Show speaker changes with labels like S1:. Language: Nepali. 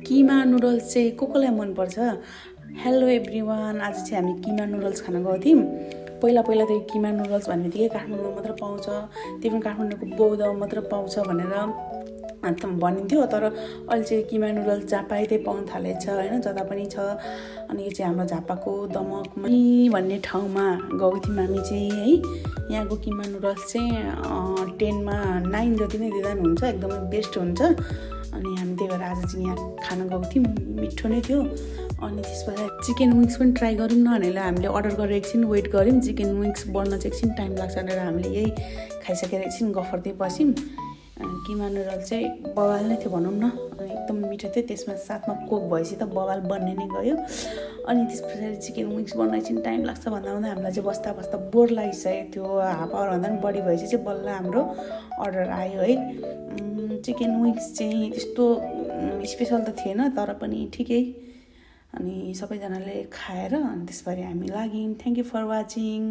S1: किमा नुडल्स चाहिँ कसलाई मनपर्छ? हेलो एभ्रिवान, आज चाहिँ हामी किमा नुडल्स खान गएको थियौँ। पहिला पहिला त किमा नुडल्स भन्ने बित्तिकै काठमाडौँमा मात्र पाउँछ, त्यो पनि काठमाडौँको बौद्धमा मात्र पाउँछ भनेर भनिन्थ्यो। तर अहिले चाहिँ किमा नुडल्स जहाँ पाए त्यही पाउन थालेछ होइन, जता पनि छ। अनि यो चाहिँ हाम्रो झापाको दमकमा भन्ने ठाउँमा गएको थियौँ हामी चाहिँ है। यहाँको किमा नुडल्स चाहिँ 10मा 9 जति नै दिँदा पनि हुन्छ, एकदमै बेस्ट हुन्छ। अनि हामी त्यही भएर आज चाहिँ यहाँ खान गएको थियौँ, मिठो नै थियो। अनि त्यसपछि चिकन विङ्स पनि ट्राई गरौँ न भनेर हामीले अर्डर गरेर एकछिन वेट गऱ्यौँ। चिकन विङ्स बढ्न चाहिँ एकछिन टाइम लाग्छ भनेर हामीले यही खाइसकेर एकछिन गफर्दै बस्यौँ। किमा नुडल्स चाहिँ बवाल नै थियो भनौँ न, अनि एकदम मिठो थियो। त्यसमा साथमा कोक भएपछि त बवाल बन्ने नै गयो। अनि त्यस पछाडि चिकन विङ्स बन्न एकछिन टाइम लाग्छ भन्दा भन्दा हामीलाई चाहिँ बस्दा बस्दा बोर लागिसकेको थियो। हाफ आवरभन्दा पनि बढी भएपछि चाहिँ बल्ल हाम्रो अर्डर आयो है। चिकन विङ्स चाहिँ त्यस्तो स्पेसल त थिएन, तर पनि ठिकै। अनि सबैजनाले खाएर अनि त्यसपछि हामी लाग्यौँ। Thank you for watching.